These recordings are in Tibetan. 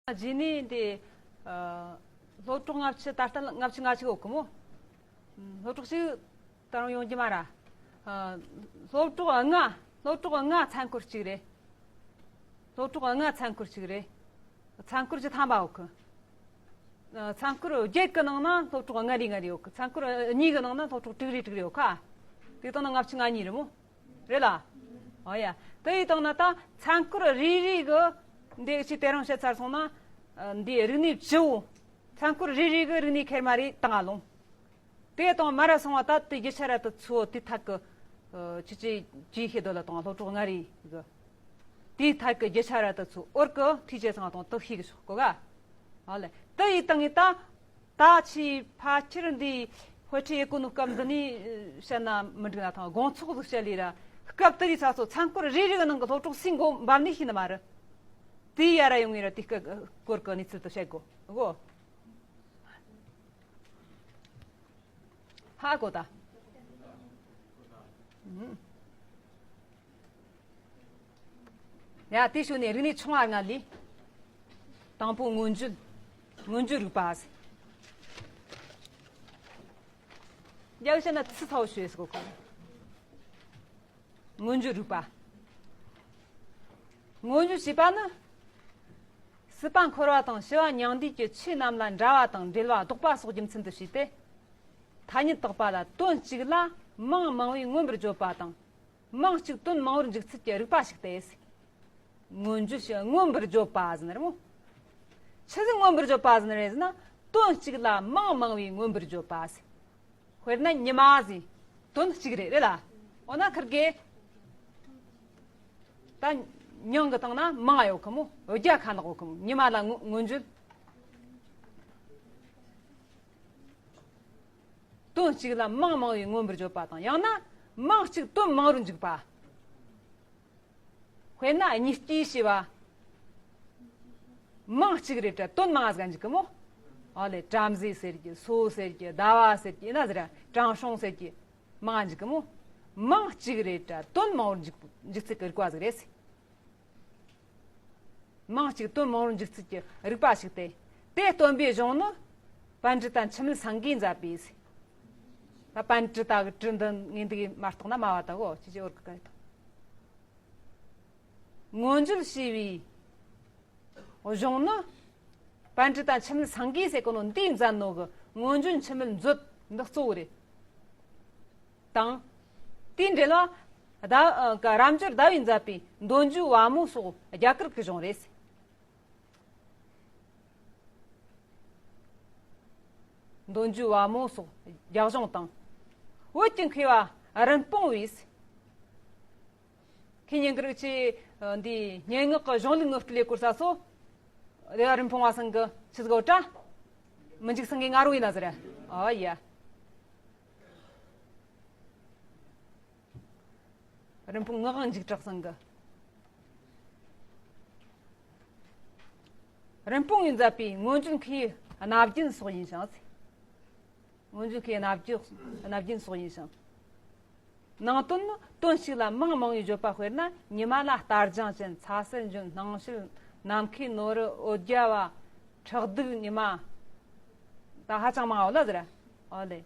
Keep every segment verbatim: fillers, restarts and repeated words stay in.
རྗེས་ནས་འདི། ཨ། སློབ་གྲོགས་ལྔ་བཅུ། ད་ལྟ་ལྔ་བཅུ་ང་གཅིག་ཡོད་གི་མོ། སློབ་གྲོགས་གཅིག་ད་རུང་ཡོང་རྒྱུ་མ་ར། ཨ། སློབ་གྲོགས་ལྔ། སློབ་གྲོགས་ལྔ་མཚན་འཁོར་གཅིག་རེད། སློབ་གྲོགས་ལྔ་མཚན་འཁོར་གཅིག་རེད། མཚན་འཁོར་བཅུ་ཐམ་པ་ཡོད་གི། ཨ། མཚན་འཁོར་བརྒྱད་གི་ནང་ན་སློབ་གྲོགས་ལྔ་རེ་ལྔ་རེ་ཡོད་གི། མཚན་འཁོར་གཉིས་གི་ནང་ན་སློབ་གྲོགས་དྲུག་རེ་དྲུག་རེ་ཡོད་ཁ། དེ་དང་ན་ལྔ་བཅུ་ང་གཉིས་རེད་མོ། རེད་ལ། ཨོ་ཡ། དེ་ཡི་སྟེང་ན་ད་མཚན་འཁོར་རེ་རེ་གི་འདི་ཅི་དེ་རིང་བཤད་ཚར་སོང་ན། ཨ། འདི་རིག་གནས་བཅུ་བོ། མཚན་འཁོར་རེ་རེ་གི་རིག་གནས་ཁེར་མ་རེ་དང་ང་ལོང་། དེ་དང་མ་ར་སོང་བ་ད་དེ་རྒྱུ་ཆ་ར་དུ་ཚོ་དེ་ཐད་ཀི། ཨ། ཅི་ཅི་ཅི་ཤེས་དོ་ལ་དང་སློབ་གྲོགས་ལྔ་རེ་གི། དེ་ཐད་ཀི་རྒྱུ་ཆ་ར་དུ་ཚོ་འོར་གི་ཐི་ཅེ་ཚང་དང་དུ་ཤེས་གི་ཤོག་གོ་ག། ཨ་ལེ། དེ་ཡི་སྟེང་ངི་ད། ད་ཆི་ཕ་ཁྱེར་འདི་དཔེ་ཁྲིད་ཡེ་གོ་ནོ་སྐབས་འདི་ནས་བཤད་ན་མི་འགྲིག་ན་ཐང་། དགོང་ཚོགས་ཟིག་བཤད་ལས་ར། སྐབས་དེ་རིགས་ཚ་ཚོ་མཚན་འཁོར་རེ་རེ་གི་ནང་གི་སློབ་གྲོགས་སུ་མགོ་འབབ་ནས་ཤེས་ནི་མ་རེད། དེ་ཡ་ར་ཡོང་ངེ་ར་དེ་སྐོར་གི་གནས་ཚུལ་དུ་བཤད་དགོ་གོ། ཧ་གོ་ད། ཡ། དེ་ཞུ་ནས་རིག་གནས་ཆུང་བ་ལྔ་ལས། དང་པོ་མངོན་བརྗོད། མངོན་བརྗོད་རིག་པ་ཟེར། རྒྱ་བཤད་ན་ཚི་ཚ་བོ་ཞུ་ཟེར་གོ་གི། མངོན་བརྗོད་རིག་པ། མངོན་བརྗོད་ཞེས་པ་ནི། སྲིད་པ་འཁོར་བ་དང་ཞི་བ་མྱང་འདས་ཀྱི་ཆོས་རྣམས་ལ་འདྲ་བ་དང་འབྲེལ་བ་ལྡོག་པ་སོགས་རྒྱུ་མཚན་དུ་བྱས་ཏེ། ཐ་སྙད་བཏགས་པ་ལ་དོན་གཅིག་ལ་མིང་མང་བོས་མངོན་པར་བརྗོད་པ་དང་། མིང་གཅིག་དོན་མང་བོར་འཇུག་ཚུལ་གྱི་རིག་པ་ཞིག་སྟེ། མངོན་བརྗོད་ཞེས། མངོན་པར་བརྗོད་པ་ཟེར་ནི་རེད་མོ། ཆི་ཟིག་མངོན་པར་བརྗོད་པ་ཟེར་ནི་རེད་ཟེར་ན། དོན་གཅིག་ལ་མིང་མང་བོས་མངོན་པར་བརྗོད་པ་ཟེར། དཔེར་ན་ཉི་མ་ཟེར། དོན་གཅིག་རེད། རེད་ལ། འོ་ན་ཁིར་གེ། ད་མིང་གི་སྟེང་ན་མིང་ཡོད་གི་མོ། བརྒྱ་ཁ་ནག་ཡོད་གི་མོ། ཉི་མ་ལ་མངོན་མངོན་བརྗོད། དོན་གཅིག་ལ་མིང་མང་བོས་མངོན་པར་བརྗོད་པ་དང་། ཡང་ན་མིང་གཅིག་དོན་མང་བོར་འཇུག་པ། དཔེར་ན་གཉིས་སྐྱེས་ཞེས་པ། མིང་གཅིག་རེད་དྲ་དོན་མང་ཟིག་འཇུག་གི་མོ། ཨ་ལེ། བྲམ་ཟེ་ཟེར་གི། སོ་ཟེར་གི། ཟླ་བ་ཟེར་གི། ཡིན་ན་ཟེར་ར་དྲང་སྲོང་ཟེར་གི། མང་འཇུག་གི་མོ། མིང་གཅིག་རེད་དྲ་དོན་མང་བོར་འཇུག་འཇུག་ཚུལ་གི་རིག་པ་ཟིག་རེད། མིང་གཅིག་དོན་མང་བོར་འཇུག་ཚུལ་གྱི་རིག་པ་ཞིག་སྟེ། དེ་སྟོན་པའི་གཞུང་ནི། པཎ་ཌི་ཏ་འཆི་མེད་སེང་གེས་མཛད་པའི་ཟེར། ད་པཎ་ཌི་ཏ་གི་ཏྲི་འདི་ངས་འདི་གི་མ་གཏོགས་ན་མ་བ་ད་གོ་ཅི་ཅི་འོར་གི་ག་ཡི་དང་། མངོན་བརྗོད་ཞེས་པའི་གཞུང་ནི། པཎ་ཌི་ཏ་འཆི་མེད་སེང་གེ་ཟེར་གོ་ནོ་འདིས་མཛད་ནོ་གི་མངོན་བརྗོད་འཆི་མེད་མཛོད་འདི་གཙོ་བོ་རེད། དང་། དེའི་འགྲེལ་བ། ཟླ། ཨ། ཀ་རབ་འབྱོར་ཟླ་བས་མཛད་པའི་འདོད་འཇོའི་བ་མོ་སོགས་རྒྱ་གར་གྱི་གཞུང་རེད། འདོད་འཇོའི་བ་མོ་སོགས་རྒྱ་གཞུང་དང་། བོད་ཀྱི་མཁས་པ་རིན་སྤུངས་པས། ཁྱེད་ཉན་གི་རིགས་ཆེ། འདི་སྙན་ངག་གི་གཞུང་ལུགས་ངོ་སྤྲོད་ལས་སྐོར་ས་སོ། རེ་བ་རིན་སྤུངས་པ་ཚང་གི་ཆི་ཟིག་འོ་ཏྲ། མི་འཇིགས་སེང་གེ་ང་རོ་ཡིན་ན་ཟེར། ཨ་ཡ། རིན་སྤུངས་ངག་དབང་འཇིགས་གྲགས་ཚང་གི། རིན་སྤུངས་ཡིས་མཛད་པའི་མངོན་བརྗོད་མཁས་པའི་རྣ་རྒྱན་སོགས་ཡིན་ཞིང་། མངོན་བརྗོད་མཁས་པའི་རྣ་རྒྱན། རྣ་རྒྱན་སོགས་ཡིན་ཞིང་། ནང་དོན་ནི་དོན་གཅིག་ལ་མིང་མང་བའི་བརྗོད་པ། དཔེར་ན་ཉི་མ་ལ་རྟ་རྒྱང་ཅན། ཚ་སེར་འཇོན། སྣང་ཤེལ། ནམ་མཁའི་ནོར་བུ། འོ་བརྒྱ་པ། ཁྲག་ཟླུམ་ཉི་མ། ད་ཧ་ཅང་མང་བ་ལ་ཟེར། ཨོ་ལེ།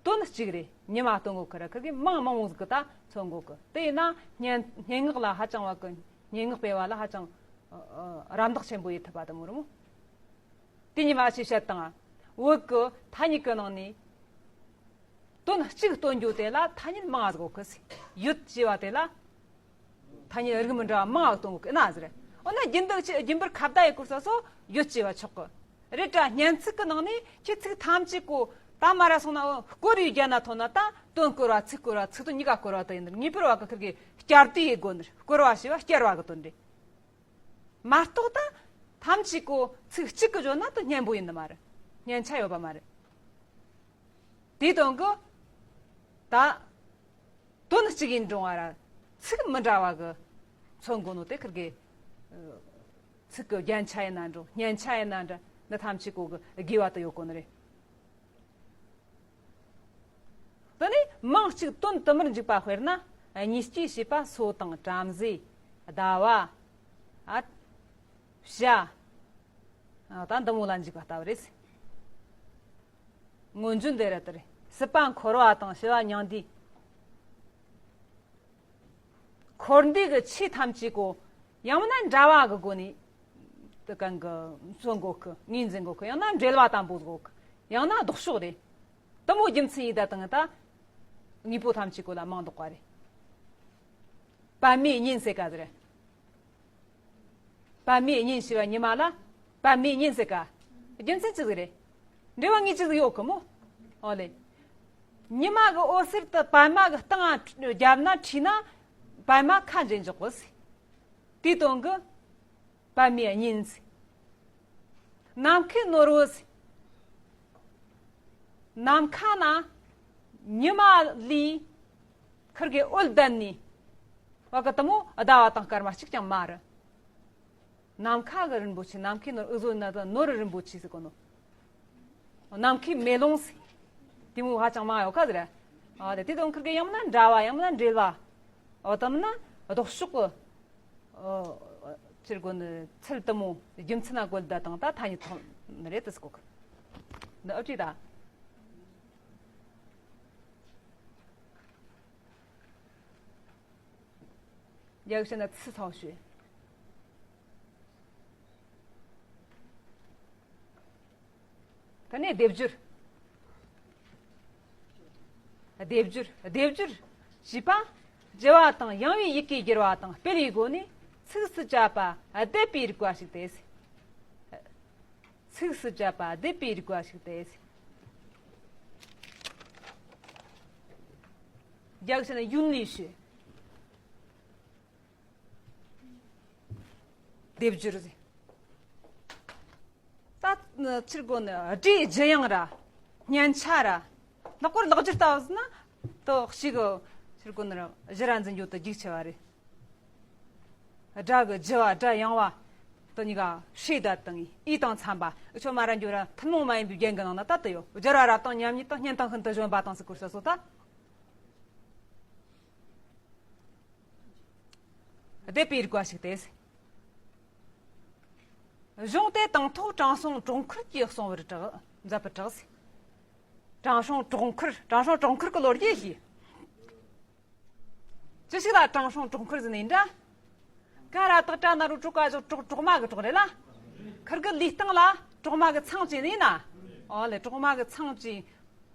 དོན་གཅིག་རེད། ཉི་མ་སྟོན་གོ་ཁི་ར་ཁི་གི་མིང་མང་བོ་ཟིག་གི་ད་མཚོན་གོ་གི། དེ་ཡིན་ན་སྙན། སྙན་ངག་ལ་ཧ་ཅང་བ་གི། སྙན་ངག་སྤེལ་བ་ལ་ཧ་ཅང་། ཨ། ཨ། རམ་འདེགས་ཆེན་པོ་ཡེད་ཐུབ་པ་དང་མོ་རུ་མོ། དེ་ཉི་མ་ཞིག་བཤད་དང་། བོད་གི་ཐ་སྙད་གི་ནང་ནས། དོན་གཅིག་སྟོན་རྒྱུ་དེ་ལ་ཐ་སྙད་མང་ཟིག་གོ་གི་ཟེར། ཡུལ་ཅེས་པ་དེ་ལ་ཐ་སྙད་རིགས་མི་འདྲ་བ་མང་ཟིག་སྟོན་གོ་གི་ན་ཟེར། འོ་ན་རྒྱུན་དུ་ཆི། རྒྱུན་པར་ཁ་བརྡ་ཡེད་སྐོར་ས་སོ་ཡུལ་ཅེས་པ་ཆོག་གི། རེད་དྲ་སྙན་ཚིག་གི་ནང་ནས་ཁྱེད་ཚིག་ཐམས་ཅད་གོ་ད་མ་ར་སོང་ན་བསྐོར་བའི་རྒྱ་ན་ཐོན་ན་ད་དོན་བསྐོར་བ་ཚིག་བསྐོར་བ་ཚིག་དོན་གཉིས་ཀ་བསྐོར་བ་དུ་ཡིན་ནི། ངེས་པར་བ་གི་ཁིར་གི་བསྐྱར་ཟློས་ཡེད་དགོ་ནི། བསྐོར་བ་ཞེས་པ་བསྐྱར་བ་གི་དོན་རེད། མ་གཏོགས་ད་ཐམས་ཅད་གོ་ཚིག་གཅིག་གི་བརྗོད་ན་དུ་སྙན་པོ་ཡིན་ནི་མ་རེད། སྙན་ཆ་ཡོད་པ་མ་རེད། དེའི་དོན་གི་ད་དོན་གཅིག་ཡིན་རུང་བ་ར་ཚིག་མི་འདྲ་བ་གི་མཚོན་དགོ་ནོ་དེ་ཁིར་གི། ཨ། ཚིག་གི་རྒྱན་ཆ་ཡིན་ན་འགྲོ། སྙན་ཆ་ཡིན་ན་འདྲ། འདི་ཐམས་ཅད་གོ་གི་དགོས་པ་དུ་ཡོད་གོ་ནི་རེད། དེ་ནས་མིང་གཅིག་དོན་དུ་མར་འཇུག་པ། དཔེར་ན་གཉིས་སྐྱེས་ཞེས་པ་སོ་དང་བྲམ་ཟེ། ཟླ་བ། ཨ། བྱ། ད་འདི་མོ་ལ་འཇུག་པ་ལྟ་བུ་རེད། སྔོན་བྱོན་དེ་རེད་དེ་རེད། སྲིད་པ་འཁོར་བ་དང་ཞི་བ་མྱང་འདས། འཁོར་འདས་ཀྱི་ཆོས་ཐམས་ཅད་ཀོ། ཡང་ན་འདྲ་བ་གི་སྒོ་ནས་དེ་གང་གི་མཚོན་དགོས་གི། ངོས་འཛིན་དགོས་གི། ཡང་ན་འབྲེལ་བ་དམ་པོ་དགོས་གི། ཡང་ན་ལྡོག་ཕྱོགས་རེད། དེ་མོ་རྒྱུ་མཚན་ཡིན་ད་དང་ད་དངོས་པོ་ཐམས་ཅད་ཀོ་ལ་མིང་འདོགས་པ་རེད། པདྨའི་གཉེན་ཟེར་ག་ཟེར། པདྨའི་གཉེན་ཞེས་པ་ཉི་མ་ལ་པདྨའི་གཉེན་ཟེར་ག། རྒྱུ་མཚན་ཅི་ཟིག་རེད། འབྲེལ་བ་ངེས་ཅི་ཟིག་ཡོད་གི་མོ། ཨོ་ལེ། ཉི་མ་གི་འོད་ཟེར་དེ་པདྨ་གི་སྟེང་ང་བརྒྱབ་ན་འཁྲིས་ན། པདྨ་ཁ་འབྱེད་འཇོག་གི་ཟེར། དེའི་དོན་གི་པདྨའི་གཉེན་ཟེར། ནམ་མཁའི་ནོར་བུ་ཟེར། ནམ་མཁའ་ན་ཉི་མ་ལས་ཁིར་གི་འོད་ལྡན་ནི་བ་གི་དེ་མོ་ཟླ་བ་དང་སྐར་མ་གཅིག་ཀྱང་མ་རེད། ནམ་མཁའ་གི་རིན་པོ་ཆེ། ནམ་མཁའི་ནོར། འུ་ཟོ་ན་ད་ནོར་རིན་པོ་ཆེ་ཟེར་གོ་ནོ། ནམ་མཁའི་མེ་ལོང་ཟེར། དེ་མོ་ཧ་ཅང་མང་ཡོད་ཁ་ཟེར། ཨ་དེ་དེ་དང་ཁིར་གི་ཡང་ན་འདྲ་བ། ཡང་ན་འབྲེལ་བ། འོ་དམ་ན་ལྡོག་ཕྱོགས་གི། ཨོ། ཕྱིར་གོ་ནི་ཚུལ་དེ་མོ་རྒྱུ་མཚན་ན་བཀོད་ད་དང་ད་ཐ་སྙད་ཐོག་ནི་རེད་དུ་སྐོ་གི། འདི་ཨུ་ཅི་ད། རྒྱ་གཞི་ན་ཚི་ཚང་ཞུ། དེ་ནས་སྡེབ་སྦྱོར། སྡེབ་སྦྱོར། སྡེབ་སྦྱོར་ཞེས་པ། བསྒྱུར་བ་དང་ཡང་བའི་ཡི་གེ་བསྒྱུར་བ་དང་སྤེལ་བའི་སྒོ་ནས་ཚིགས་སུ་བཅད་པ་སྡེབ་པའི་རིག་པ་ཞིག་སྟེ། ཚིགས་སུ་བཅད་པ་སྡེབ་པའི་རིག་པ་ཞིག་སྟེ། རྒྱ་གཞི་ན་ཡུན་ལི་ཞུ། སྡེབ་སྦྱོར་ཟེར། ད་ཕྱིར་གོ་ནི་སྒྲའི་ལྗི་ཡང་ར། སྙན་ཆ་ར། ལྷག་པར་ལག་སྒྱུར་ལྟ་བུ་ཟེར་ན་དོ་གཅིག་གི་ཕྱིར་གོ་ནི་ར་གཞི་ར་འཛིན་རྒྱུ་དེ་རྒྱུག་ཆེ་བ་རེད། སྒྲ་གི་ལྗི་བ་སྒྲ་ཡང་བ་དེ་གཉིས་ཀ་ཧྲེ་ད་དང་ཨི་དང་འཚམ་པ། འུ་ཆོ་མ་ར་འགྱུར་ར་ཐུན་མོང་མ་ཡིན་པའི་རྒྱན་གྱི་ནང་ན་ད་དེ་ཡོད། སྦྱར་བ་ར་དང་མཉམ་ཉིད་དང་སྙན་དང་ཤིན་ཏུ་གཞོན་པ་དང་ཟེར་སྐོར་ས་སོ་ད། སྡེབ་པའི་རིག་པ་ཞིག་སྟེ། གཞུང་དེ་དང་ཐོག་དྲང་སྲོང་གྲོག་མཁར་གྱིས་གསུངས་པར་གྲགས། མཛད་པར་གྲགས་སོ། དྲང་སྲོང་གྲོག་མཁར། དྲང་སྲོང་གྲོག་མཁར་གི་ལོ་རྒྱུས་ཤིག་ཅི་ཞིག་ལ་དྲང་སྲོང་གྲོག་མཁར་ཟེར་ནས་འདྲ། ཀ་ར་བཏགས་གྲ་ན་རོ་གྲོ་ག་གཞོགས་གྲོག་གྲོག་མ་གི་གྲོག་རེད་ལ། ཁིར་གི་ལུས་སྟེང་ལ་གྲོག་མ་གི་ཚང་བཅས་ནས་ན། ཨོ་ལེ་གྲོག་མ་གི་ཚང་བཅས།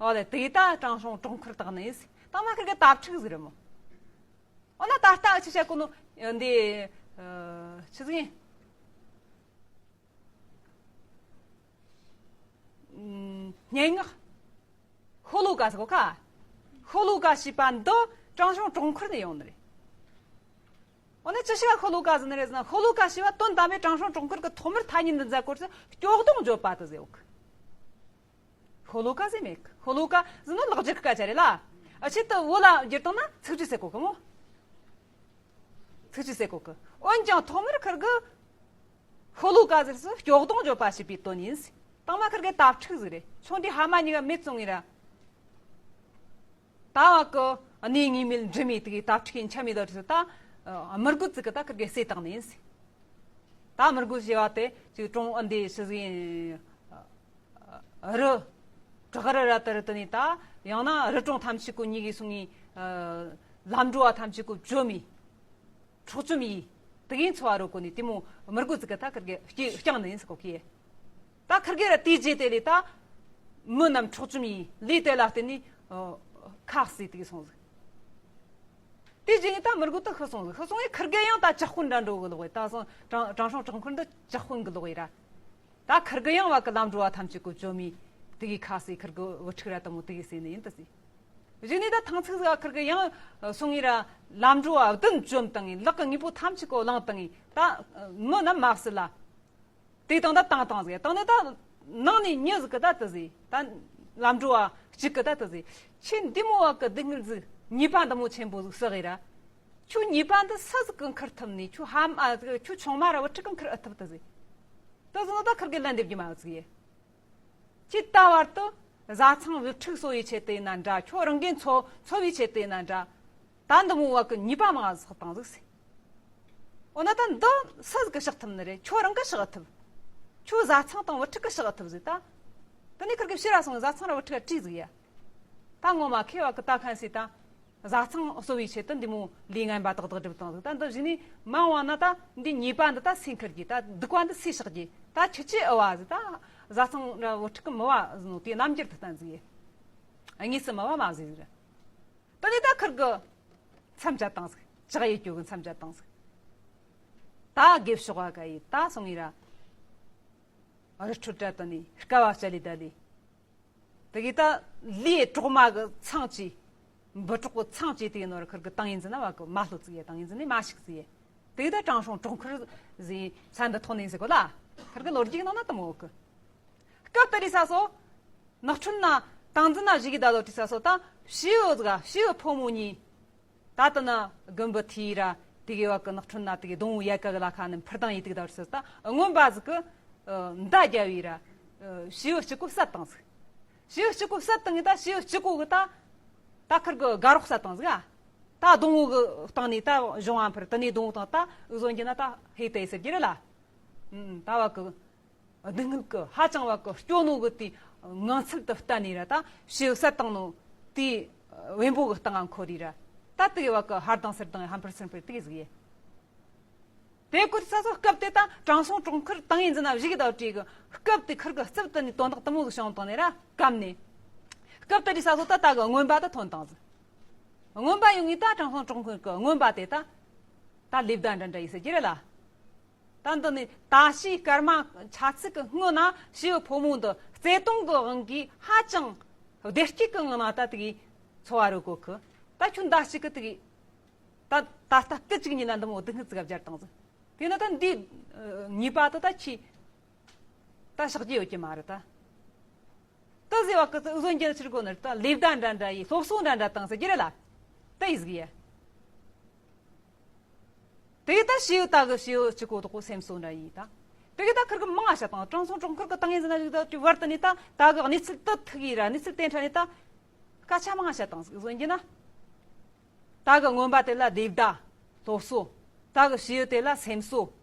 ཨོ་ལེ་དེ་ད་དྲང་སྲོང་གྲོག་མཁར་བཏགས་ནས། ད་མ་ཁིར་གི་དྭ་ཕྲུག་ཟིག་རེད་མོ། ཨོ་ན་ད་ལྟ་ཨ་ཆི་བྱ་གོ་ནོ་འདི་ཆི་ཟིག་ཡིན། སྙན་ངག་ཤོ་ལོ་ཀ་ཟེར་གོ་ཁ། ཤོ་ལོ་ཀ་ཞེས་པ་འདི་དྲང་སྲོང་གྲོག་མཁར་ནས་ཡོང་ནི་རེད། འོ་ན་ཅི་ཞིག་ལ་ཤོ་ལོ་ཀ་ཟེར་ནི་རེད་ཟེར་ན། ཤོ་ལོ་ཀ་ཞེས་པ་དོན་དམ་པའི་དྲང་སྲོང་གྲོག་མཁར་གྱི་ཐོག་མར་ཐ་སྙད་འདི་མཛད་སྐོར་ཟེར་སྐྱོ་གདུང་བརྗོད་པ་དེ་ཟེར་ཡོད་གི། ཤོ་ལོ་ཀ་ཟེར་མེད་གི། ཤོ་ལོ་ཀ་ཟེར་ན་ལག་སྒྱུར་གི་སྐད་ཆ་རེད་ལ། ཨ་ཆེད་དུ་བོད་ལ་བསྒྱུར་བཏང་ན་ཚིགས་བཅད་ཟེར་གོ་གི་མོ། ཚིགས་བཅད་ཟེར་གོ་གི། འོན་ཀྱང་ཐོག་མར་ཁིར་གི་ཤོ་ལོ་ཀ་ཟེར་སུ་སྐྱོ་གདུང་བརྗོད་པ་ཞེས་པའི་དོན་ཡིན། དང་མ་ཁིར་གི་དྭ་ཕྲུག་ཟིག་རེད། ཆུང་དུས་ཕ་མ་གཉིས་ཀ་མེད་སོང་ངེ་ར། ད་བ་གི་གནས་ངེས་མེད་འདྲི་མེད་དེ་གི་དྭ་ཕྲུག་གི་འཆམ་མེད་ལ་རེད་ད། མི་རྒོད་ཟིག་གི་ད་ཁིར་གི་བསད་བཏང་ནི་ཡིན། ད་མི་རྒོད་ཞེས་པ་དེ་ཅིག་གྲོང་ཨ་འདི་ཞི་ཟིག་ཡིན། རི། བྲག་རི་ར་དེ་རི་དེ་ནས་ད་ཡང་ན་རི་གྲོང་ཐམས་ཅད་ཀོ་གཉིས་ཀྱི་སོང་ངེ། ལམ་འགྲོ་བ་ཐམས་ཅད་ཀོ་བཅོམ་མི། འཕྲོག་བཅོམ་ཡིས། དེ་གིན་འཚོ་བ་རོལ་གོ་ནས་དེ་མོ་མི་རྒོད་ཟིག་གི་ད་ཁིར་གི་སྐྱེ་བསྐྱངས་ནི་ཡིན་ཟེར་གོ་གི། ད་ཁིར་གི་ར་དེའི་རྗེས་དེ་ལས་ད་མི་རྣམས་འཕྲོག་བཅོམ་ཡིས་ལས་དེ་ལ་བརྟེན་ནས་ཁ་བསྲེས་དེ་གི་སོང་ཟིག་དེའི་རྗེས་ནས་ད་མི་རྒོད་ད་ཤི་སོང་ཟིག་ཤི་སོང་ངེ་ཁིར་གི་ཡང་ད་ཇག་དཔོན་འདྲ་འགྲོ་གི་ལོག་ཡེ། ད་སོང་དྲང་དྲང་སྲོང་གྲོག་མཁར་འདི་ཇག་དཔོན་གི་ལོག་ཡེ་ར། ད་ཁིར་གི་ཡང་བ་གི་ལམ་འགྲོ་བ་ཐམས་ཅད་ཀོ་བཅོམ་མི་དེ་གི་ཁ་བསྲེས། ཁིར་གི་བུ་ཕྲུག་ར་དེ་མོ་དེ་གི་བསད་ནི་ཡིན་ད་ཟེར། གཞི་ནས་ད་ཐང་ཚིག་ཟིག་ཁིར་གི་ཡང་སོང་ངེ་ར་ལམ་འགྲོ་བ་བདུན་བཅོམ་བཏང་ངེ། ལག་གི་དངོས་པོ་ཐམས་ཅད་ཀོ་བླངས་བཏང་ངེ། ད་མི་རྣམས་མ་བསད་ལ། དེ་དང་ད་བཏང་བཏང་ཟིག་བཏང་ནས་ད་ནང་ནས་མྱི་ཟིག་གི་ད་དེ་ཟིག་ད་ལམ་འགྲོ་བ་གཅིག་གི་ད་དེ་ཟིག་ཁྱེད་འདི་མོ་བ་གི་སྡུག་བསྔལ་ཟིག་ཉེས་པ་འདི་མོ་ཆེན་པོ་ཟིག་བསགས་ཡེ་ར། ཁྱོད་ཉེས་པ་འདི་སུ་ཟིག་གིས་འཁུར་ཐུབ་ནས། ཁྱོད་ཕ་མ་ཁྱོད་ཆུང་མ་ར་བུ་ཕྲུག་གིས་འཁུར་ཨེ་ཐུབ་དེ་ཟིག་དེ་ཟིག་ནི་ད་ཁིར་གི་ལན་འདེབས་རྒྱུ་མ་ཟིག་ཡེ། ཅི་ལྟ་བར་དུ་བཟའ་ཚང་བུ་ཕྲུག་གསོ་བའི་ཆེད་དུ་ཡིན་ན་འདྲ། ཁྱོད་རང་གི་འཚོ་འཚོ་བའི་ཆེད་དུ་ཡིན་ན་འདྲ། ད་འདི་མོ་བ་གི་ཉེས་པ་མང་ཟིག་བཏང་ཟིག་ཟེར། འོ་ན་ད་འདི་སུ་ཟིག་གིས་བཤགས་ཐུབ་ནི་རེད། ཁྱོད་རང་གིས་བཤགས་ཐུབ། ཁྱོད་བཟའ་ཚང་དང་བུ་ཕྲུག་གི་ཕྱག་ཐུབ་ཟིག་ད། དེ་ནས་ཁིར་གི་ཕྱིར་ར་སོང་བཟའ་ཚང་ར་བུ་ཕྲུག་ག་བྲིས་ཟིག་ཡ། ད་ངོ་མ་ཁེ་བ་གི་ད་ཁན་སི་ད། བཟའ་ཚང་གསོ་བའི་ཆེད་དུ་འདི་མོ་ལས་ངན་པ་དག་དག་སྒྲུབ་བཏང་ཟིག་ད་འདི་བཞིན་ནི་མང་བ་ན་ད་འདི་ཉེས་པ་འདི་ད་སེལ་ཁུར་གྱི་ད་སྡིག་པ་འདི་སེལ་བཤགས་ཀྱི་ད་ཁྱི་ཆེ་ཨ་བ་ཟིག་ད། བཟའ་ཚང་ར་བུ་ཕྲུག་གི་མི་བ་ཟིག་ནོ་དེ་རྣམ་འགྱུར་དུ་བསྟན་ཟིག་ཡ། དངོས་སུ་མི་བ་མ་ཟིག་ཟིག་ར། དེ་ནས་ད་ཁིར་གི་མཚམས་བཅད་བཏང་ཟིག་ཇག་ཡེ་སྐྱོ་གི་མཚམས་བཅད་བཏང་ཟིག་ད་དགེ་ཕྱོགས་བ་ག་ཡི་ད་སོང་ཡི་ར། རི་ཁྲོད་དྲ་དེ་ནས་དཀའ་བ་སྤྱད་ལས་ད་ལས། དེ་གི་ད་ལས་གྲོག་མ་གི་ཚང་ཅི། འབུ་གྲོག་གི་ཚང་ཅི་དེ་ནོར་ཁིར་གི་ཏང་ཡིན་ཟིན་ན་བ་གི་མ་ལྷོ་ཙི་ཡེ་ཏང་ཡིན་ཟིན་ནས་མ་ཞིག་ཙི་ཡེ། དེ་གི་ད་དྲང་སྲོང་གྲོག་མཁར་ཟིན་ས་འདི་ཐོན་ནས་ཟེར་གོ་ལ། ཁིར་གི་ལོ་རྒྱུས་ནང་ན་དུ་མོ་གི་སྐབས་དེ་རི་ས་སོ། ནགས་ཁྲོད་ན་ཏང་འཛིན་ན་བཞུགས་གི་ད་ལོ་དྲི་ས་སོ་ད་ཕྱི་འོ་ཟིག་ཕྱི་འོ་ཕོ་མོ་གཉིས། ད་ལྟ་ན་དགོན་པ་ཐི་ར་དེ་གི་བ་གི་ནགས་ཁྲོད་ན་དེ་གི་སྡོང་བོ་ཡལ་ག་གི་ལ་ཁ་ནས་འཕུར་ལྡང་ཡེ་དུག་ད་བར་སོ་ད་རྔོན་པ་ཟིག་གི་མདའ་རྒྱབ་བི་ར་ཕྱི་འོ་གཅིག་གོ་བསད་བཏང་ཟིག་ཕྱི་འོ་གཅིག་གོ་བསད་བཏང་གི་ད་ཕྱི་འོ་གཅིག་གོ་གི་ད་ད་ཁིར་གི་དགའ་རོགས་བསད་བཏང་ཟིག་ད་སྡོང་བོ་གི་སྟེང་ནས་ད་གཞུང་བ་འཕུར་དེ་ནས་སྡོང་བོ་དང་ད་འུ་ཟོ་འགྱི་ན་ད་ཧེ་ཏེ་ཟེར་གྱི་རེད་ལ། ད་བ་གི་སྡུག་བསྔལ་གི་ཧ་ཅང་བ་གི་སྐྱོ་ནོ་གི་དེ་ངང་ཚུལ་དུ་བལྟ་ནས་ར་ད་ཕྱི་བསད་བཏང་ནོ་དེ་བེམ་པོ་གི་སྟེང་ང་འཁོར་རི་ར་ད་དེ་གི་བ་གི་ཧར་ལྡང་ཚུར་ལྡང་ཧམ་འཕུར་ཚུར་འཕུར་དེ་གི་ཟིག་ཡེ། དེ་སྐོར་ས་སོ་སྐབས་དེ་ད་དྲང་སྲོང་གྲོག་མཁར་ཏང་ཡིན་ཟིན་ན་བཞུགས་གི་ད་བྲིས་གི་སྐབས་དེ་ཁིར་གི་རྩིབ་དུ་ནས་དོན་དག་དུ་མོ་ཟིག་བྱུང་བཏང་ནས་ར་བཀབ་ནས། སྐབས་དེ་རི་ས་སོ་ད་ད་གི་རྔོན་པ་དུ་ཐོན་བཏང་ཟིག་རྔོན་པ་ཡོང་ངས་ད་དྲང་སྲོང་གྲོག་མཁར་གི་རྔོན་པ་དེ་ད་ད་ལེབ་ད་འདྲ་འདྲ་ཡེ་ཟེར་གྱི་རེད་ལ། ད་འདི་ནི་ད་ཕྱིའི་སྐར་མ་ཆ་ཚིག་གི་སྔོན་ན་ཕྱི་ཡི་ཕོ་མོ་འདི་བརྩེ་དུང་གི་དབང་གིས་ཧ་ཅང་བདེ་སྐྱིད་ཀྱི་ངང་ན་ད་དེ་གི་འཚོ་བ་རོལ་གོ་གི་ད་ཁྱོད་ད་ཞིག་གི་དེ་གི་ད་ད་ལྟ་སྐད་ཅིག་ཉིད་ན་འདི་མོ་སྡུག་བསྔལ་ཙི་ག་སྦྱར་བཏང་ཟིག་དེ་ན་ད་འདི་ཉེས་པ་དེ་ད་ཁྱི་ད་བཤགས་རྒྱུ་ཡོད་ཀྱི་མ་རེད་ད། ད་ཟེར་བ་ཀི་ཏི་འུ་ཟོ་འགྱེལ་ཕྱིར་གོ་ནར་ད་ལེབ་ད་འདྲ་འདྲ་ཡི་སློབ་གསོ་འདྲ་འདྲ་བཏང་ཟེར་གྱི་རེད་ལ། ད་ཡིས་གི་ཡ། དེ་ད་ཤེའུ་ད་གི་ཤེའུ་ཅི་གོ་དོ་གོ་སེམས་གསོ་འདྲ་ཡི་ད། དེ་གི་ད་ཁིར་གི་མང་ང་ཤ་དང་དྲང་སྲོང་གྲོག་མཁར་གི་ཏང་ཡིན་ཟེར་ན་ཞིག་ད་ཀྱི་བར་དུ་ནི་ད་ད་གི་གནས་ཚུལ་ད་ཐུག་ཡི་ར་གནས་ཚུལ་བསྟན་ཁྲ་ནི་ད། སྐད་ཆ་མང་ང་ཤ་དང་ཟིག་ཟོན་གྱི་ན། ད་གི་རྔོན་པ་དེ་ལ་ལེབ་ད་སློབ་གསོ། ད་གི་ཤེའུ་དེ་ལ་སེམས་གསོ།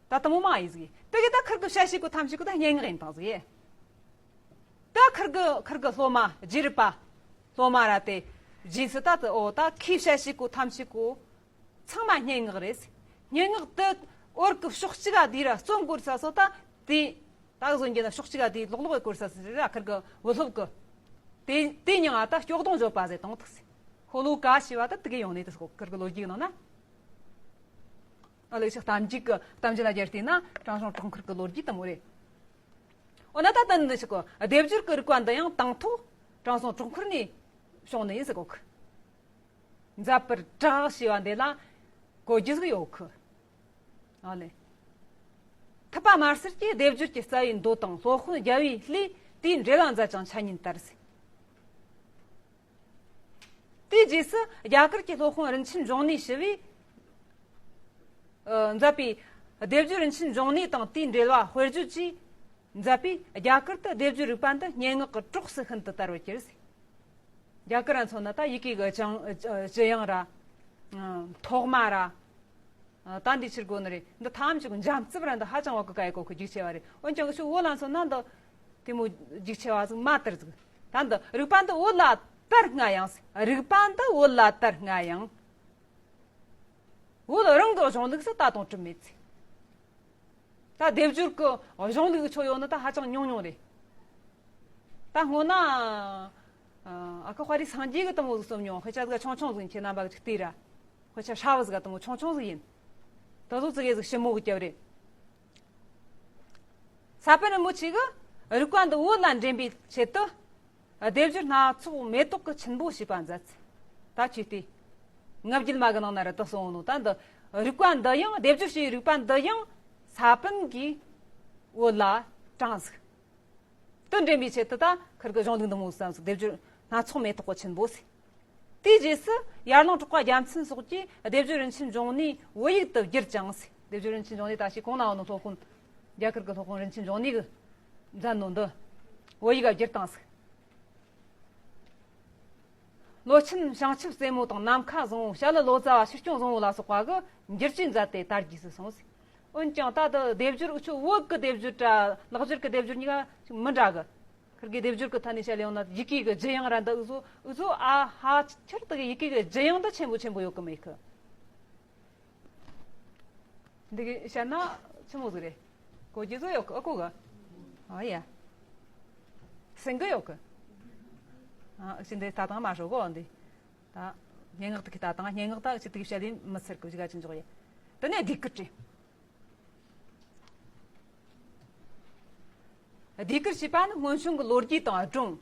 ད་དུ་མོ་མ་ཡིན་ཟིག་དེ་གི་ད་ཁིར་གི་བཤད་ཤེས་གོ་ཐམས་ཅད་གོ་ད་སྙན་ངག་ཡིན་དང་ཟིག་ད་ཁིར་གི་ཁིར་གི་སློབ་མ་རྗེ་རིག་པ། སློབ་མ་ར་དེ། རྗེས་སུ་ད་དུ་ཨོ་ད་ཁིས་བཤད་ཤེས་གོ་ཐམས་ཅད་གོ་ཚང་མ་སྙན་ངག་རེད། སྙན་ངག་དེ་འོར་གི་ཕྱོགས་གཅིག་ག་དེ་ར་རྩོམ་དགོས་ས་སོ་ད་དེ། ད་གི་ཟོན་གྱི་ན་ཕྱོགས་གཅིག་ག་དེ་ལོག་ལོག་གི་སྐོར་ས་ཟིག་ར་ཁིར་གི་བུ་སློབ་གི་དེ་དེ་མྱང་ང་ད་སྐྱོག་གདོང་བརྗོད་པ་ཟེར་དང་ཐུག་སི། ཧོ་ལོ་ཀ་ཞེས་པ་ད་དེ་གི་ཡོང་ནས་དེ་སོ་ཁིར་གི་ལོ་རྒྱུས་ནང་ན། ཨ་ལེ་ཞིག་གཏམ་རྒྱུད་གི་གཏམ་རྒྱུད་ལ་རྒྱར་བལྟས་ན་དྲང་སྲོང་གྲོག་མཁར་གི་ལོ་རྒྱུས་དུ་མོ་རེད། འོ་ན་ད་ལྟ་འདི་ཞིག་གོ་སྡེབ་སྦྱོར་གི་རིག་པ་འདི་ཡང་དང་ཐོག་དྲང་སྲོང་གྲོག་མཁར་ནས་བྱུང་ནི་ཡིན་ཟེར་གོ་གི་མཛད་པར་གྲགས་ཞེས་པ་འདི་ལ་གོ་རྒྱུ་ཟིག་ཡོད་གི་ཨ་ལེ། ཐུབ་པ་མར་སེར་གྱིས་སྡེབ་སྦྱོར་གྱི་རྩ་བའི་མདོ་དང་སློབ་དཔོན་རྒྱལ་བའི་གླུས་དེའི་འགྲེལ་བ་མཛད་ཅིང་འཆད་ཉན་དར་ཟེར། དེའི་རྗེས་སུ་རྒྱ་གར་གྱི་སློབ་དཔོན་རིན་ཆེན་འབྱུང་གནས་ཞི་བས། ཨ། མཛད་པའི་སྡེབ་སྦྱོར་རིན་ཆེན་འབྱུང་གནས་དང་དེའི་འགྲེལ་བ་དཔེར་བརྗོད་ཀྱིས་མཛད་པས་རྒྱ་གར་དུ་སྡེབ་སྦྱོར་རིག་པ་འདི་སྙན་ངག་གི་གྲོགས་སུ་ཤིན་ཏུ་དར་བར་གྱུར། རྒྱ་གར་ར་མཚོན་ན་ད་ཡི་གེ་གི་ཅང་ཅི་ཡང་ར། ཐོག་མ་ར། ད་འདི་ཕྱིར་དགོས་ནི་རེད། འདི་ཐམས་ཅད་འཇམ་རྩུབ་ར་འདི་ཧ་ཅང་བ་གི་ཀ་ཡི་གོ་གི་རྒྱུག་ཆེ་བ་རེད། འོན་ཀྱང་ཤུ་བོ་ལ་མཚོན་ན་འདི་དེ་མོ་རྒྱུག་ཆེ་བ་ཟིག་མ་དར་ཟིག་ད་འདི་རིག་པ་འདི་བོད་ལ་དར་སྔ་ཡང་ཟིག་རིག་པ་འདི་བོད་ལ་དར་སྔ་ཡང་། བོད་རང་གི་གཞུང་ལུགས་སུ་ད་དུང་གྲུབ་མེད་ཟིག་ད་སྡེབ་སྦྱོར་གི་གཞུང་ལུགས་ཆོ་ཡོད་ནི་ད་ཧ་ཅང་ཉུང་ཉུང་རེད། ད་སྔོན་ན། ཨ་ཁུ་དཔའ་རིས་སངས་རྒྱས་ཀྱི་དུ་མོ་ཟིག་གསུངས་མྱོང་། དཔེ་ཆ་ཟིག་ཆུང་ཆུང་ཟིག་ཁྱེད་རྣམ་པ་གི་ཅིག་བལྟས་ར། དཔེ་ཆ་ཧྲ་བ་ཟིག་ག་དུ་མོ་ཆུང་ཆུང་ཟིག་ཡིན། དེ་ཚོ་ཙི་གེ་ཟིག་ཞིབ་མོ་གི་རྒྱབ་རེད། ས་པཎ་རིན་པོ་ཆེ་གི་རིག་པ་འདི་བོད་ལ་འདྲེན་པའི་ཆེད་དུ། སྡེབ་སྦྱོར་སྣ་ཚོགས་མེ་ཏོག་གི་ཆུན་པོ་ཞེས་པ་མཛད། ད་ཆོས་ཏེ། ལྔ་བརྒྱད་མ་གི་ནང་ན་ར་དུ་གསུངས་ནོ་ད་འདི། རིག་པ་འདི་ཡང་སྡེབ་སྦྱོར་བྱས་པའི་རིག་པ་འདི་ཡང་ས་པཎ་གྱིས་བོད་ལ་དྲངས་ཟིག་དུ་འདྲེན་པའི་ཆེད་དུ་ད་ཁིར་གི་གཞུང་ལུགས་འདི་མོ་བསམ་སོང་། སྡེབ་སྦྱོར་སྣ་ཚོགས་མེ་ཏོག་གི་ཆུན་པོ་ཟེར། དེའི་རྗེས་སུ་ཡར་ལུང་གྲགས་པ་རྒྱལ་མཚན་སོགས་ཀྱིས་སྡེབ་སྦྱོར་རིན་ཆེན་འབྱུང་གནས་བོད་ཡིག་ཏུ་བསྒྱུར་ཅིང་ཟེར། སྡེབ་སྦྱོར་རིན་ཆེན་འབྱུང་གནས་ད་ཞིག་གོང་ན་འོ་ནོ་སློབ་དཔོན། རྒྱ་གར་གྱི་སློབ་དཔོན་རིན་ཆེན་འབྱུང་གནས་ཀྱིས་མཛད་ནོ་འདི་བོད་ཡིག་ག་བསྒྱུར་བཏང་ཟེར། ལོ་ཆེན་བྱང་ཆུབ་རྩེ་མོ་དང་ནམ་མཁའ་བཟང་བོ། ཞྭ་ལུ་ལོ་ཙཱ་བ་ཕྱིར་སྐྱོང་བཟང་བོ་ལ་སོགས་པ་གིས་འགྱུར་བཅོས་མཛད་དེ་དར་རྒྱས་སུ་སོང་ཟེར། འོན་ཀྱང་ད་ལྟ་སྡེབ་སྦྱོར་འུ་ཆོ་བོད་ཀྱི་སྡེབ་སྦྱོར་ར་ལེགས་སྦྱོར་གྱི་སྡེབ་སྦྱོར་གཉིས་ཀ་ཅིག་མི་འདྲ་གི། ཁིར་གི་སྡེབ་སྦྱོར་གྱི་ཐད་ནས་བཤད་ཡོང་ན་ཡི་གེ་གི་ལྗི་ཡང་ར་འདི་འུ་ཚོ་འུ་ཚོ་ཨ་ཧ་ཁྱེར་དུ་གི་ཡི་གེ་གི་ལྗི་ཡང་འདི་ཆེན་པོ་ཆེན་པོ་ཡོད་གི་མེད་གི། འདི་གི་བཤད་ན་ཆི་མོ་ཟིག་རེད། གོ་རྒྱུ་ཚོ་ཡོད་གི། ཨ་གོ་གི། ཨ་ཡ། སེང་གི་ཡོད་གི། ཨ་ཅི་འདི་ད་དང་མ་ཧྲོ་གོ་འདི། ད་སྙན་ངག་དེ་གི་ད་དང་སྙན་ངག་ད་ཅི་དེ་གི་བཤད་ལེ་མི་ཚར་གི་ཅི་ག་ཅི་འཇོག་ཡ། དེ་ནས་སྡེ་དགུར་བྲིས། སྡེ་དགུར་ཞེས་པ་ནི་སྔོན་བྱུང་གི་ལོ་རྒྱུས་དང་སྒྲུང་།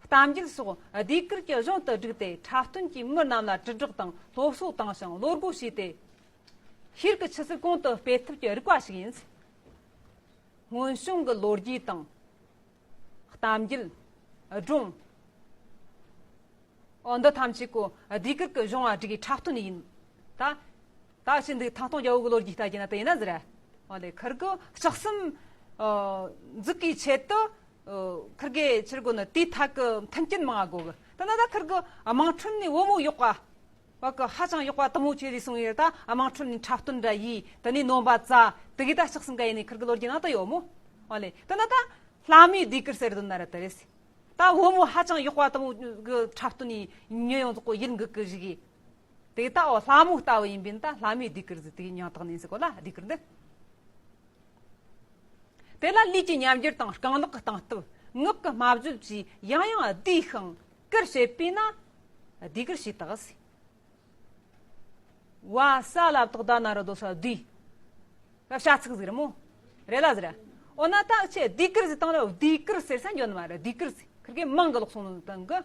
གཏམ་རྒྱུད་སོགས་སྡེ་དགུར་གྱི་གཞུང་དུ་བསྒྲིགས་ཏེ་འཁྲབ་སྟོན་གྱིས་མི་རྣམས་ལ་དྲིལ་བསྒྲགས་དང་སློབ་གསོ་བཏང་ཞིང་བློ་སྒོ་ཕྱེས་ཏེ། ཤེས་རིག་གི་ཆུ་ཚད་གོང་དུ་སྤེལ་ཐབས་ཀྱི་རིག་པ་ཞིག་ཡིན། སྔོན་བྱུང་གི་ལོ་རྒྱུས་དང་། གཏམ་རྒྱུད། སྒྲུང་། ཨོ་འདི་ཐམས་ཅད་ཀོ་སྡེ་དགུར་གྱི་གཞུང་ང་བསྒྲིགས་པའི་འཁྲབ་སྟོན་ཡིན། ད། ད་ཕྱི་འདི་ཐང་སྟོང་རྒྱལ་པོ་གི་ལོ་རྒྱུས་ལྟ་རྒྱུ་ན་དེ་ཡིན་ན་ཟེར། ཨོ་ལེ་ཁིར་གི་ལྕགས་སྲམ། ཨོ། འཛུགས་ཀྱི་ཆེད་དུ། ཨོ། ཁིར་གི་ཕྱིར་གོ་ནི་དེའི་ཐད་ཀྱི་མཐུན་རྐྱེན་མང་ང་དགོས་གི། ད་ན་ད་ཁིར་གི་དམངས་ཁྲོད་ནས་བུ་མོ་གཡོག་པ། བ་གི་ཧ་ཅང་གཡོག་པ་དུ་མོ་ཆེ་རེ་སོང་ཡོད། ད་དམངས་ཁྲོད་ནས་འཁྲབ་སྟོན་འདྲ་ཡིས་དེ་ནས་ནོམ་པ་བཙལ་དེ་གི་ད་ལྕགས་སྲམ་ག་ཡིན་ནི་ཁིར་གི་ལོ་རྒྱུས་ནང་དུ་ཡོད་མོ། ཨོ་ལེ་ད་ན་ད། ལྷ་མོའི་ཟློས་གར་ཟེར་དོན་ན་ར་དེ་རེད། ད་བུ་མོ་ཧ་ཅང་གཡོག་པ་དུ་མོ་གི་འཁྲབ་སྟོན་ནི་ཉོ་ཡོང་ཟོག་གོ་ཡིན་གི་གི་ཞིག་གི། དེ་ད་འོ་ལྷ་མོ་ལྟ་བུ་ཡིན་པིན་ད་ལྷ་མོའི་ཟློས་གར་ཟེར་དེ་གི་མྱིང་བཏགས་ནི་ཟེར་གོ་ལ་ཟློས་གར་འདི། དེ་ལ་ལུས་ཀྱི་ཉམས་འགྱུར་དང་རྐང་ལག་གི་སྟངས་སྟབས་ངག་གི་སྨྲ་བརྗོད་བཅས་ཡང་ཡང་བསྡུས་ཤིང་བཀུར་བྱེད་པས་ན་ཟློས་གར་ཞེས་བཏགས། བ་ས་ལ་བཏགས་ད་ན་རོ་དོ་ས་བསྡུས། བྱ་ཚིག་ཟིག་རེད་མོ། རེད་ལ་ཟེར། འོ་ན་ད་ཁྱེད་ཟློས་གར་ཟེར་སྟངས་ལ་ཟློས་གར་ཟེར་ས་འཇོན་མ་རེད། ཟློས་གར་ཟེར་ཁིར་གི་མང་གི་ལོག་སོང་ནི་དང་གི།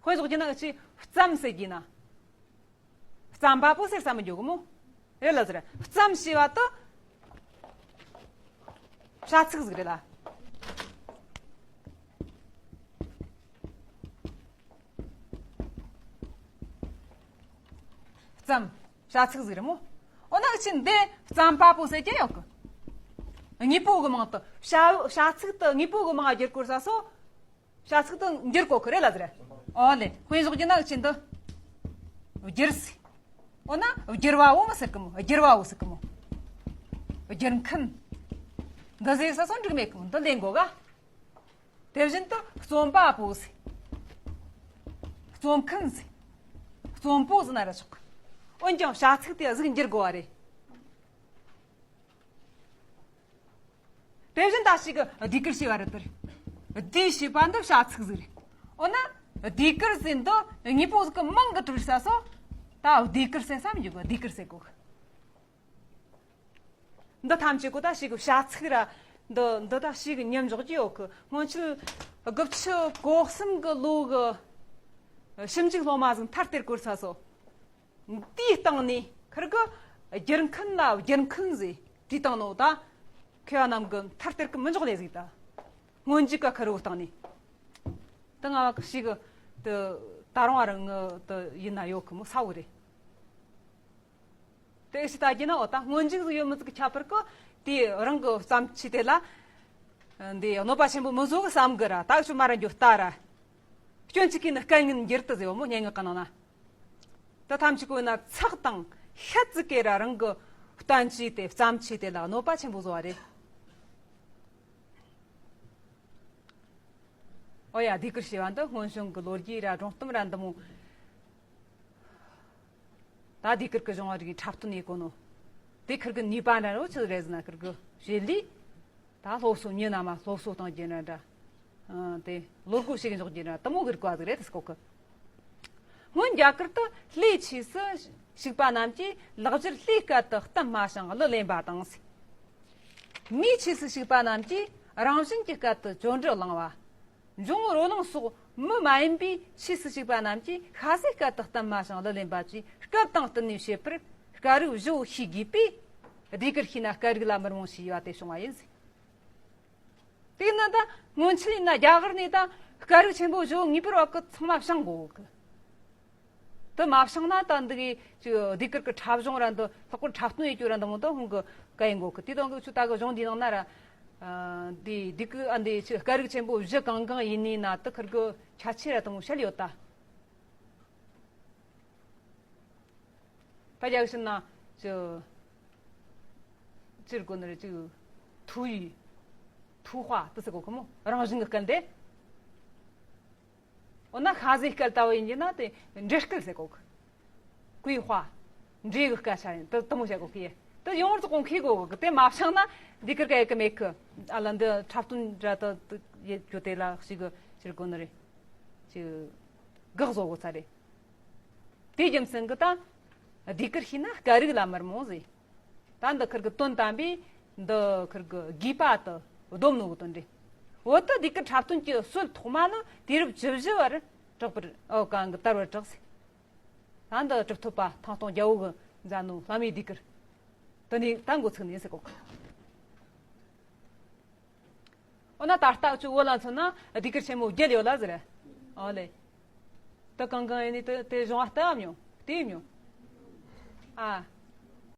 དཔེ་བཞག་རྒྱུ་ན་ཁྱེད་རྩམ་ཟེར་རྒྱུ་ན། རྩམ་པ་པོ་ཟེར་ས་མི་འཇོག་གི་མོ། རེད་ལ་ཟེར། རྩམ་ཞེས་པ་དུ། བྱ་ཚིག་ཟིག་རེད་ལ། རྩམ། བྱ་ཚིག་ཟིག་རེད་མོ། འོ་ན་ཕྱིན་འདི་རྩམ་པ་པོ་ཟེར་གྱི་ཡོད་གི། དངོས་པོ་གི་མིང་དུ་བྱ་བྱ་ཚིག་དུ་དངོས་པོ་གི་མིང་ང་བསྒྱུར་དགོས་ས་སོ། བྱ་ཚིག་དུ་འགྱུར་དགོས་གི་རེད་ལ་ཟེར། འོ་ལེ་དཔེ་བཞག་རྒྱུ་ན་ཕྱིན་འདི། བསྒྱུར་ཟེར། འོ་ན་བསྒྱུར་བ་བོ་མི་ཟེར་གི་མོ། བསྒྱུར་བ་བོ་ཟེར་གི་མོ། བསྒྱུར་མཁན། འདི་ཟེར་ས་སོ་འགྲིག་མེད་གི་མོ། འདི་ལེན་དགོས་ག། དེ་བཞིན་དུ་རྩོམ་པ་པོ་ཟེར། རྩོམ་མཁན་ཟེར། རྩོམ་པོ་ཟེར་ན་ར་ཆོག་གི། འོན་ཀྱང་བྱ་ཚིག་དེ་གཟུགས་འགྱུར་དགོས་པ་རེད། དེ་བཞིན་ད་ཞིག་གི་ཟློས་གར་ཞེས་པ་རེད་དེ། ཟློས་ཞེས་པ་འདི་བྱ་ཚིག་ཟིག་རེད། འོ་ན་ཟློས་གར་ཟེར་འདི་དངོས་པོ་ཟིག་གི་མིང་གི་གྲུབ་ས་སོ། ད་ཟློས་གར་ཟེར་ས་མི་འཇུག་གི། ཟློས་གར་ཟེར་གོ་གི། འདི་ཐམས་ཅད་གོ་ད་ཞིག་གི་བྱ་ཚིག་ར། འདི་འདི་ད་ཞིག་གི་མཉམ་འཇོག་གི་ཡོད་གི། སྔོན་ཆད་དགུ་བཅུ་གོ་གསུམ་གི་ལོ་གི་ཞིབ་འཇུག་སློབ་མ་ཟིག་མཐར་སྟེར་དགོས་ས་སོ། འདིའི་སྟེང་ནས་ཁིར་གི་བསྒྱུར་མཁན་ལ་བསྒྱུར་མཁན་ཟེར་དེའི་སྟེང་ནོ་ད། མཁས་པ་རྣམས་ཀྱི་མཐར་སྟེར་གི་མི་འཇོག་ལས་ཟིག་ད། སྔོན་འཇུག་ག་ཁིར་བོ་སྟེང་ནས། ད་ང་བ་ཞིག་གི་ད་ད་རུང་བ་རང་ངི་ད་ཡིན་ན་ཡོད་གི་མོ་ས་བོ་རེད། དེ་ཞིག་ལྟ་རྒྱུ་ན་འོ་ད་སྔོན་འཇུག་ཟིག་ཡོད་མི་ཟིག་གི་ཁྱད་པར་གི་དེ་རང་གི་བརྩམས་ཆོས་དེ་ལ། འདི་གནོད་པ་ཆེན་པོ་མི་བཟོ་གི་བསམ་གི་ར། ད་ཆུ་མ་ར་འགྱོ་ལྟ་ར། སྐྱོན་ཅིག་གིས་ནི་སྐད་ངན་འགྱུར་དུ་ཟེར་བ་མོ་སྙན་ངག་གི་ནང་ན། ད་ཐམས་ཅད་ཀོ་ན་ཚགས་དང་ཤད་ཙི་ཀེ་ར་རང་གི་བསྟན་བཅོས་དེ་བརྩམས་ཆོས་དེ་ལ་གནོད་པ་ཆེན་པོ་བཟོ་བ་རེད། ཨོ་ཡ་ཟློས་གར་ཞེས་པ་འདི་སྔོན་བྱུང་གི་ལོ་རྒྱུས་ར་སྒྲུང་གཏམ་ར་འདི་མོ། ད་ཟློས་གར་གི་གཞུང་བ་རིགས་འཁྲབ་སྟོན་ཡེ་གོ་ནོ། དེ་ཁིར་གི་ནུས་པ་འདྲ་རོ་ཆི་རེད་ཟེར་ན་ཁིར་གི་བྱེད་ལས། ད་སློབ་གསོ་མྱི་རྣམས་ལ་སློབ་གསོ་གཏོང་རྒྱུ་འདྲ་འདྲ། ཨ་དེ་བློ་སྒོ་ཕྱེ་གི་འཇོག་རྒྱུ་འདྲ་དེ་མོ་གི་རིག་པ་ཟིག་རེད་དེ་སྐོར་གི། སྔོན་རྒྱ་གར་དུ་ལྷའི་ཆོས་སུ་ཞུགས་པ་རྣམས་ཀྱིས་ལེགས་སྦྱར་ལྷའི་སྐད་དུ་གཏམ་སྨྲ་ཞིང་གླུ་ལེན་པ་དང་། མིའི་ཆོས་སུ་ཞུགས་པ་རྣམས་ཀྱིས་རང་བཞིན་གྱི་སྐད་དུ་ཅོ་འདྲི་བླང་བ། འབྱུང་བོ་རོ་ལངས་སོགས་མི་མ་ཡིན་པའི་ཆོས་སུ་ཞུགས་པ་རྣམས་ཀྱིས་ཤ་ཟའི་སྐད་དུ་གཏམ་སྨྲ་ཞིང་གླུ་ལེན་པ་བཅས་སྐད་དང་བསྟུན་ནས་བྱེད་པར་སྐད་རིགས་བཞི་བོ་ཤེས་དགོས་པས། ཟློས་གར་ཤེས་ན་སྐད་རིགས་ལ་མི་རྨོངས་ཞེས་པ་དེ་བྱུང་བ་ཡིན། དེས་ན་ད་སྔོན་ཆད་ཡིན་ན་རྒྱ་གར་ནས་ད་སྐད་རིགས་ཆེན་པོ་བཞི་བོ་ངེས་པར་བ་གི་ཚང་མ་བྱང་དགོས་གི། དེ་མ་བྱང་ན་ད་འདི་གི་ཅིག་ཟློས་གར་གི་འཁྲབ་གཞུང་ར་འདི་ལྷག་པར་འཁྲབ་སྟོན་ཡེ་རྒྱུ་ར་འདི་མོ་ད་ཧུང་གི་ག་ཡིན་གོ་གི། དེ་དང་གི་ཆུ་ད་གི་གཞུང་འདིའི་ནང་ན་ར། ཨ་འདི་ཟློས་གར་ཨ་འདི་ཆུ་སྐད་རིགས་ཆེན་པོ་བཞི་གང་གང་ཡིན་ནི་ན་དེ་ཁིར་གི་ཁྱད་ཆོས་ར་དེ་མོ་བཤད་ཡོད་ད། ད་རྒྱ་གི་ཕྱིན་ན་ ཅི་ཅི་དགོས་ནི་རེད། ཅིག་ཐུའུ་ཡི་ཐུའུ་ཧྭ་དེ་ཟེར་གོ་གི་མོ། རང་བཞིན་གྱི་སྐད་དེ། འོ་ན་ཤ་ཟའི་སྐད་ལྟ་བུ་ཡིན་གྱི་ན་དེ་འདྲེ་སྐད་ཟེར་གོ་གི། ཀུའི་ཧྭ། འདྲེ་གི་སྐད་ཆ་ཡིན། དེ་དེ་མོ་བཤད་གོ་གི། དེ་ཡོངས་རྫོགས་གོང་ཁེ་གོ་གི། དེ་མ་བྱང་ན་འདི་ཀར་ག་ཡེ་གི་མེད་གི། ཨ་ལ་འདི་འཁྲབ་སྟོན་འདྲ་དེ་དེ་ཡེ་རྒྱུ་དེ་ལ་ཞིག་གི་ཕྱིར་གོ་ནི་རེད། ཅིག་དགག་བཟོ་གོ་ཚ་རེད། དེའི་རྒྱུ་མཚན་གྱིས་ད་ཟློས་གར་ཤེས་ན་སྐད་རིགས་ལ་མི་རྨོངས་ཟེར། ད་འདི་ཁིར་གི་དོན་དམ་པའི་འདི་ཁིར་གི་དགོས་པ་དེ་སྡོམ་ནོ་གི་དོན་རེད། འོ་ད་ཟློས་གར་འཁྲབ་སྟོན་གྱི་སྲོལ་ཐོག་མ་ནི་དུས་རབས་བཅུ་བཞི་བར་གྲགས་པར། ཨོ་གང་གི་དར་བར་གྲགས་ཟེར། ད་འདི་གྲུབ་ཐོབ་པ་ཐང་སྟོང་རྒྱལ་པོ་གིས་མཛད་ནོ་བླ་མའི་ཟློས་གར་དེ་ནས་ད་འགོ་ཚུགས་ནི་ཡིན་ཟེར་གོ། འོ་ན་ད་ལྟ་ཁྱོད་བོད་ལ་མཚོན་ན་ཟློས་གར་ཆེན་མོ་བརྒྱད་ཡོད་ལ་ཟེར། ཨོ་ལེ། དེ་གང་གང་ཡིན་ནི་དེ་དེ་གཞུང་ལ་ལྟ་བ་མྱོང་། དེ་མྱོང་། ཨ།